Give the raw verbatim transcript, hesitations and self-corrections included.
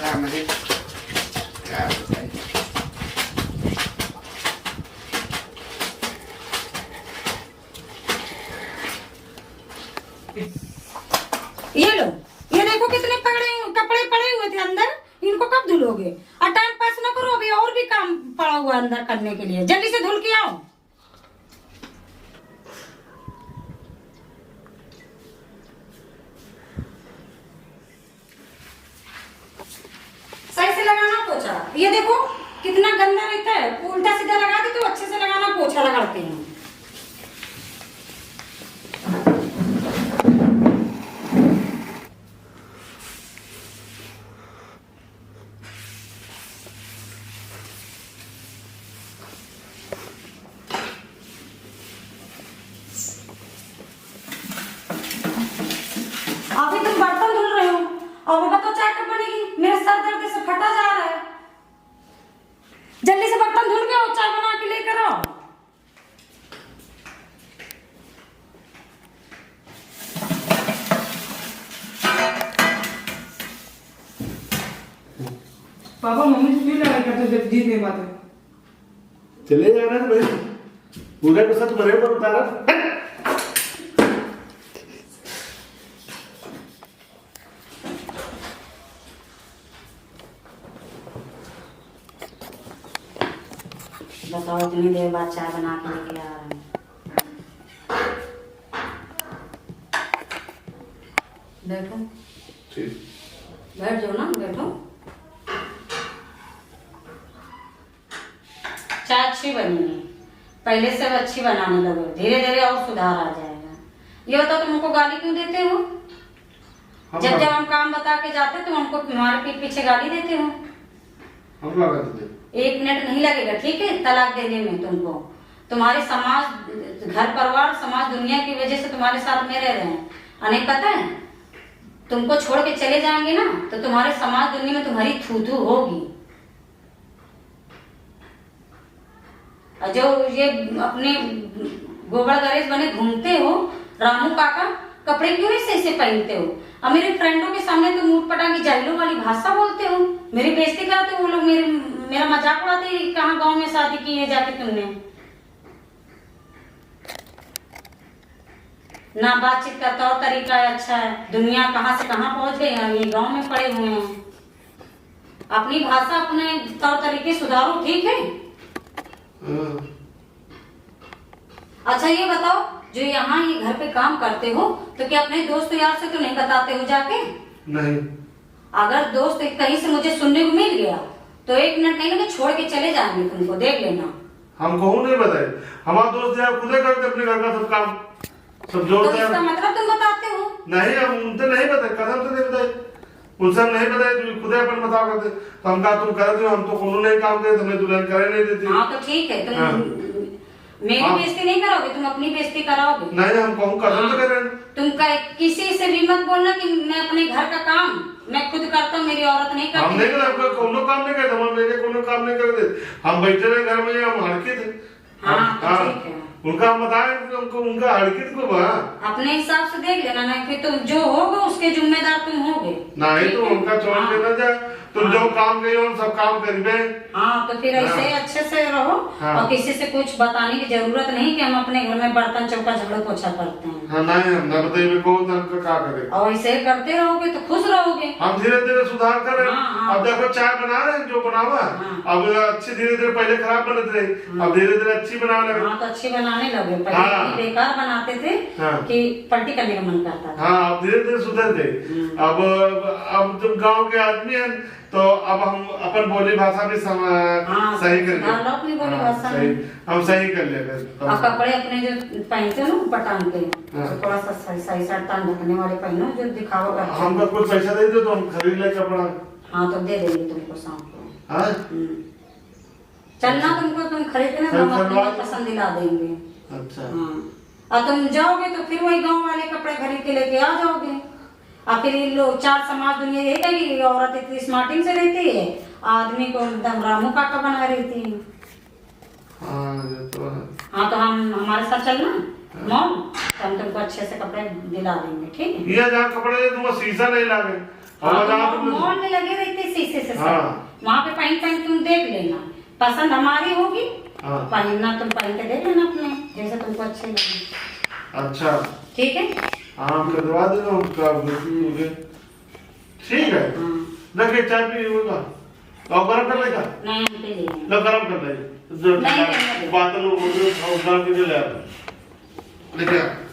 राम रे, का बताई? ये लो, ये देखो कितने पकड़े, कपड़े पड़े हुए थे अंदर, इनको कब धुलोगे? और टाइम पास ना करो, अभी और भी काम पड़ा हुआ है अंदर करने के लिए, जल्दी से धुल के आओ। सही से लगाना पोछा। ये देखो कितना गंदा रहता है, उल्टा सीधा लगा दे तो अच्छे से लगाना, पोछा रगड़ते हैं। अभी तुम बर्तन धुल रहे हो और वो बताओ चाय कब बनेगी? मेरा सर दर्द से फटा जा रहा है। जल्दी से बर्तन धुल के आओ, चाय बना के लेकर आओ। पापा, मम्मी से क्यों लड़ाई करते हो जब दिन में बात है? चले जाना है भाई, पूरे को सच मरे पर उतारा। बताओ, इतनी देर बाद चाय बना के लेके आ रहे हैं। बैठो। ठीक। बैठ जाओ ना, बैठो। चाय अच्छी बनी है, पहले से अब अच्छी बनाने लगो, धीरे धीरे और सुधार आ जाएगा। ये बताओ, तुम हमको गाली क्यों देते हो? हम जब गाली जब हम काम बता के जाते, तुम हमको हमारे पीठ पीछे गाली देते हो। हम क्या करते थे? एक मिनट नहीं लगेगा, ठीक है, तलाक देने में तुमको। तुम्हारे समाज, घर परिवार, समाज दुनिया की वजह से तुम्हारे साथ में रह रहे हैं। और नहीं पता है, तुमको छोड़ के चले जाएंगे ना, तो तुम्हारे समाज दुनिया में तुम्हारी थू थू होगी। और जो ये अपने गोबर गरेज बने घूमते हो, रामू काका, कपड़े क्यों ऐसे ऐसे पहनते हो? और मेरे फ्रेंडों के सामने तुम ऊटपटांग की जाहिलों वाली भाषा बोलते हो, मेरी बेइज्जती कराते हो। वो लोग मेरे, मेरा मजाक उड़ाते हैं, "कहाँ गांव में शादी की है जाके तुमने?" ना बातचीत का तौर तरीका है अच्छा है। दुनिया कहाँ से कहाँ पहुँच गई है, ये गांव में पड़े हुए हैं। अपनी भाषा, अपने तौर तरीके सुधारो, ठीक है? हाँ। अच्छा, ये बताओ, जो यहाँ ये घर पे काम करते हो, तो क्या अपने दोस्त यार से तो नहीं बताते हो जाके? नहीं। अगर दोस्त कहीं से मुझे सुनने को मिल गया, तो एक मिनट नहीं लगे, छोड़ के चले जाएंगे तुमको, देख लेना। हम कहूँ नहीं बताए, हमारे दोस्त यार खुदे करते अपने घर का सब काम, सब जोड़ तो दिया। इसका मतलब तुम बताते हो? नहीं, हम उनसे नहीं बताए, कसम से नहीं बताए, उनसे हम नहीं बताए, तुम खुदे अपन बताओ करते। तो हम कहा, "तुम कर दो, हम तो कोनो नहीं काम करे, तुम्हें दुल्हन करे नहीं देती।" हाँ, तो ठीक है, तुम हाँ। मेरी हाँ। बेइज्जती नहीं करोगे, तुम अपनी बेइज्जती कराओगे। नहीं, हम कहूँ कसम से हाँ। कर रहे हैं। तुम क-, किसी से भी मत बोलना कि मैं अपने घर का काम मैं खुद करता हूँ, मेरी औरत नहीं करती। हम नहीं करते, हम कोनो काम नहीं करते, हम मेरे कोनो काम नहीं करते। हम बैठे रहे घर में, हम हड़की थे। हाँ, हम, तो हाँ, ठीक है। उनका हम बताए कि उनको, उनका हड़की को बा। अपने हिसाब से देख लेना, नहीं फिर तुम जो होगा उसके जिम्मेदार तुम होगे। नहीं, ठीक तो है? उनका छोड़ हाँ। देना जाए। तुम हाँ। जो काम कहियो, हम सब काम करिबे। हाँ, तो फिर ऐसे हाँ। ही अच्छे से रहो हाँ। और किसी से कुछ बताने की जरूरत नहीं कि हम अपने घर में बर्तन, चौका, झाड़ू, पोछा करते हैं। हाँ, नहीं, हम ना बताइबे, कौन हमका का करे। और ऐसे ही करते रहोगे तो खुश रहोगे। हम धीरे धीरे सुधार कर रहे हैं। हाँ, हाँ। अब देखो, चाय बना रहे हैं, जो बनावा, हाँ। अब अच्छी धीरे धीरे, पहले खराब बनत रही, हम्म। अब धीरे धीरे अच्छी बनाने लगे। हाँ, तो अच्छी बनाने लगे, पहले हाँ। इतनी बेकार बनाते थे हाँ। कि पलटी करने का मन करता था। हाँ, अब धीरे धीरे सुधर गए। हम्म। अब, अब जब गांव के आदमी हैं, तो अब हम अपन बोली भाषा भी सम-, हाँ, सही कर सुधार ले। लो अपनी बोली हाँ, भाषा सही। में। हम सही कर लेबे। और कपड़े अपने जो पहनते हो ना पटांग के, हाँ। तो थोड़ा सा सही, सही shirt तान ढकने वाले पहनो, जो दिखावा करते हम हो। तो कुछ पैसा दे दो तो हम खरीद ले कपड़ा। हाँ, तो दे देंगे तुमको शाम को। हाँ? हम्म। चलना तुमको, तुम खरीदना, हम हम अपनी खरीदवा पसंद दिला देंगे। अच्छा। हाँ। और तुम जाओगे तो फिर वही गांव वाले कपड़े खरीद के लेके आ जाओगे। और फिर ये लोग, चार समाज दुनिया यही कहेगी कि औरत इतनी smarting से रहती है, आदमी को एकदम रामू काका बना रहती है। हाँ, ये तो है। हाँ, तो हम, हमारे साथ चलना? मॉल, तो हम तुमको अच्छे से कपड़े दिला देंगे, ठीक है? ये जहाँ कपड़े है, तो वो शीशा नहीं लागे। हाँ, और तो जहाँ मॉल, तुम मॉल में लगे रहते शीशे से सब। हाँ। वहाँ पे पहन पहन तुम देख लेना, पसंद हमारी होगी, हाँ। पहनना तुम पहन के देख लेना अपने, जैसे तुमको अच्छे लगे। अच्छा। ठीक है? हाँ, हम करवा देना उनका, बिल्कुल, ओके। ठीक है। हाँ। देखिए, चाय पी होगा। तो गरम कर लेगा? नहीं, हम पी लेंगे। लो, गरम कर लेगा। जो नहीं, नहीं, नहीं। बात लो, वो जो, वो गरम करके ले आ। लेके आ।